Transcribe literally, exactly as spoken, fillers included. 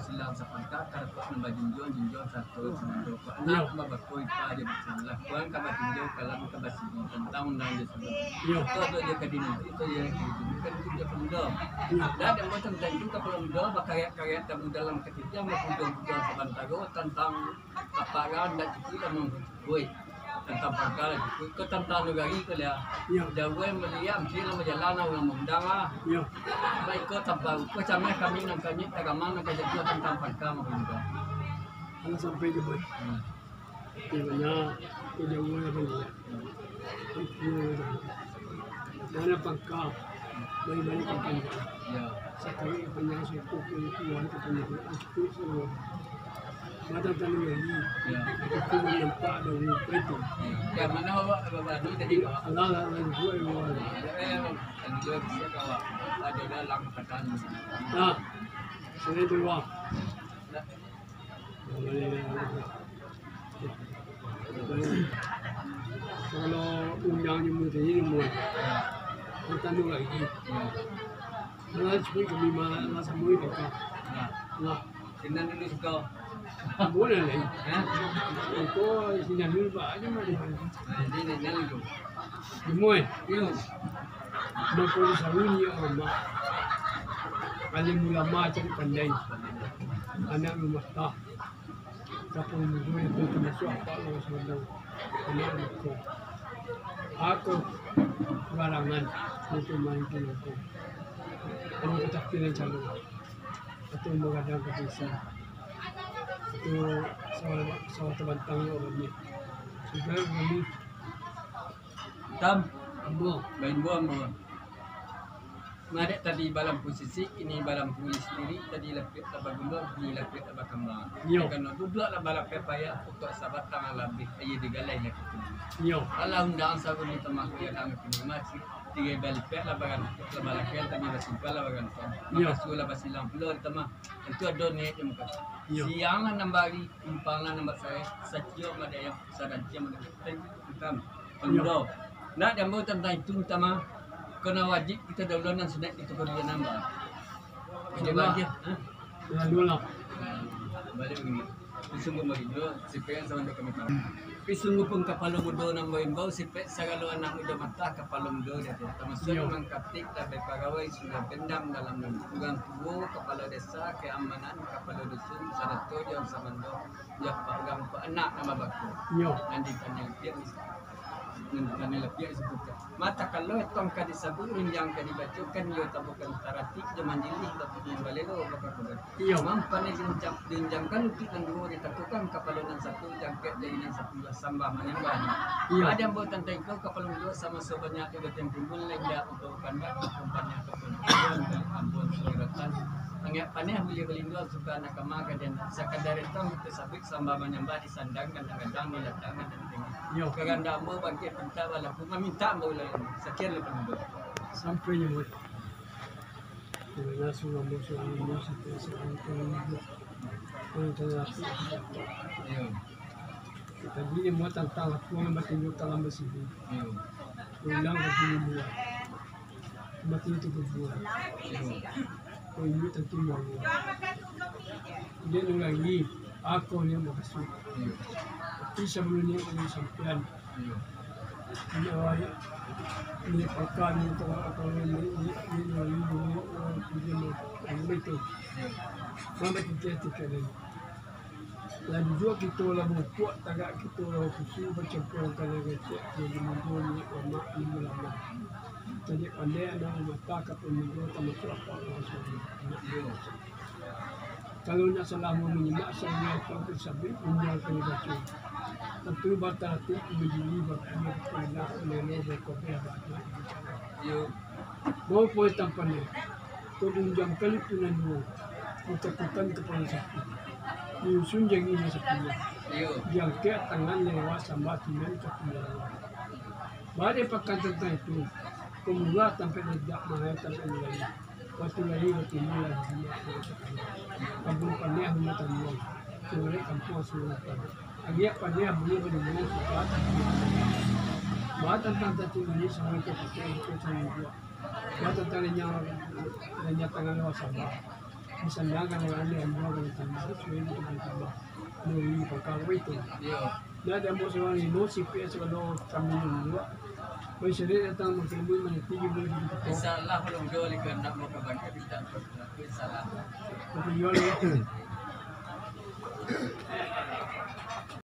Silang sapangka, ka dapek nan bajunjuang, junjuang sarato samando. Anak babakua, ipa jo bitiang, lakuan ka batinjau, kalam ka basigi, tantang undang jo sabuik. Iyo. Itu ado jo ka dinanti, itu jo ka ditunggu, kan itu jo ka mudo. Iyo. Dah, dan macam tadi tu, kapalo mudo, bakariak-kariak tamu dalam katitiang, bapujuang-pujuang sabantaro, tantang apa kan ndak cukuik, kan mampucukuik. Tantang pangka lah cukuik. Ko tantang nagari ko lah. Iyo. Jauah maliek, ampia lah bajalan lah, urang maundang lah. Iyo. Baik ko tantang ko cameh kami nan kanyik tagamang nan kajatuah tantang pangka maundang. Alah sampai jo, Boy. Hmm. Di mana ko jauah lah baliak. Ampia lah jalan. Mana pangka, baliak-baliak ka panjang. Iyo. Sakali ka panjang, suku pun tuan ka panjang. Cukuik sajo. Mata tanu lagi. Iyo. Itu nampak ada rupa itu. Iyo. Ka mano awak, awak anu tadi, Pak? Alah, alah, alah, buat yang awak. Eh, eh, kan dia bisa kawak. Ada dalam katan. Nah, sini tu, Pak. Kalau undang je mungkin ini, Pak. Tanu lagi. Iyo. Alah, cukuik kami ma-, alah, samui baka. Nah. Nah. Sinan dulu suka. Boleh lah. Hah? Engkau sinan dulu, Pak, aja mah. Nah, ini, ini, ini dulu. Gemoy. Iyo. Bako di sauni, ya Allah. Alim ulama cari pandai. Anak rumah tah. Kapalo mudo itu tamasuak apak lawan sumandang. Anak muko. Ako barangan untuk main tu nangko. Kamu katapi nan calo. Atau bagadang ka desa. Itu sawah, sawah tabantang yo urang ni. Sudah kami. Tam. Ambo. Bain buang, ambo. Ngadek tadi balampu sisik, ini balampu listrik, tadi lapiak lah bagulua, ini lapiak lah bakambang. Iyo. Karano duduak lah balapiak-piak, putuak sabatang lah labiah, aia digaleh lah kito. Iyo. Alah undang sauni tamah kuliah kami kini masih, tigo balapiak lah bagantuang, lah balapiak, tadi basimpan lah bagantuang. Iyo. Makasu lah basilang pulo di tamah. Itu ado niaik di muko. Iyo. Siang lah nambari, impang lah nambari sae, saciok madayang, sadanciang madayang. Thank you, Tam. Iyo. Pando. Nak diambo tantang itu, utama. Kena wajib kita dahulu nan sunat itu kuliah nambah. Coba aja, ha? Lalu lah. Nah, balik begini. Sungguh bagi dulu, sipek yang sama kami tahu. Tapi sungguh pun kapalo mudo nan baimbau, sipek sagalo anak mudo matah kapalo mudo dia tu. Tamasuak mangkatik, labai pagawai, sudah gendam dalam urang tuo, kapalo desa, keamanan, kapalo dusun, sarato jo samando. Yo, Pak Agam, Pak, anak nan babakua. Iyo. Nan di tanah lapiak, nan di tanah lapiak disabuikkan. Mata kalau etong ka disabuik, runjang ka dibacokan, iyo tabukan taratik, jo manjilih, tapi nan balelo, bakakudan. Iyo. Mampanai junjang, junjangkan lutut nan duo ditakukan, kapalo nan satu jangkek, jari nan sapuluah sambah manyambah. Iyo. Badan buatan taiko, kapalo nan duo sama sabanyak, tigo tiang timbul, lain dak untuk kandak, untuk kandak, untuk kandak, ampun, suratan. Angek paneh buliah balinduang, suka anak kama, gadan sakadar etong, itu sabuik, sambah manyambah, sandang, kadang-kadang dilatangkan dan tengok. Yo. Kaganda ambo bangkit pinta balaku, maminta ambo ulang. Sakian lah pun. Sampai nyo, Boy. Dengan surang ambo surang ambo sampai surang ambo. Orang tanya aku. Yo. Tadi dia mau tantang aku yang batinju dalam basini. Yo. Ulang ka sini buat. Mati itu babuah. Iyo. Ko inyo tantu mabuah. Dia nulari, ako niyo makasuik. Iyo. Tapi sabalum niyo ka sampean. Iyo. Niyo awak, niyo pangka, niyo tangah, ako niyo, niyo, niyo nulari dulu, urang tu dia mau, anu itu. Iyo. Mama tiga-tiga lagi. Lah duduak kito, lah bungkuak tagak kito, lah bapusu bacampuang ka nan kecek, nan di mudo ni lamak, di mudo lamak. Cadiak pandai anak mata ka pamudo, tamasuak apak urang suruah. Kalau ndak salah mau manyimak, salah atau tasabuik, undiang ka dibaco. Tantu bataratik, majili, bakia, bakuanak, malelo, bakobeh, baanak. Iyo. Bawa poin tampan dia. Kau genjam kali tu nan duo. Kau takutan kapalo sapi. Diusun jari nan sapuluah. Iyo. Diangkek tangan lewat sambah tinan ka pinggang. Baa dek pakan tantang itu. Kau murah tampek ledak, mahal tampek mulayu. Waktu lahia batimbul lah di dunia. Kampung Paneh, rumah Tanjuang. Sungai Kampuang, Sungai Padang. Agiah Paneh, bunyi balimbung, suka. Baa tantang tati ini, sama itu pakai, itu sama juga. Baa tantang renyah, renyah tangan lewat sambah. Sandangan urang di ambo kalau tambah, sudah itu tambah. Mau ini pakar itu. Yo. Dah ada ambo seorang lino, sipik segala kami juga. Baik, sini datang bertemu meniti juga di kita. Insyaallah kalau udah oleh kehendak mau kabar kita berlaku insyaallah. Tapi jual itu.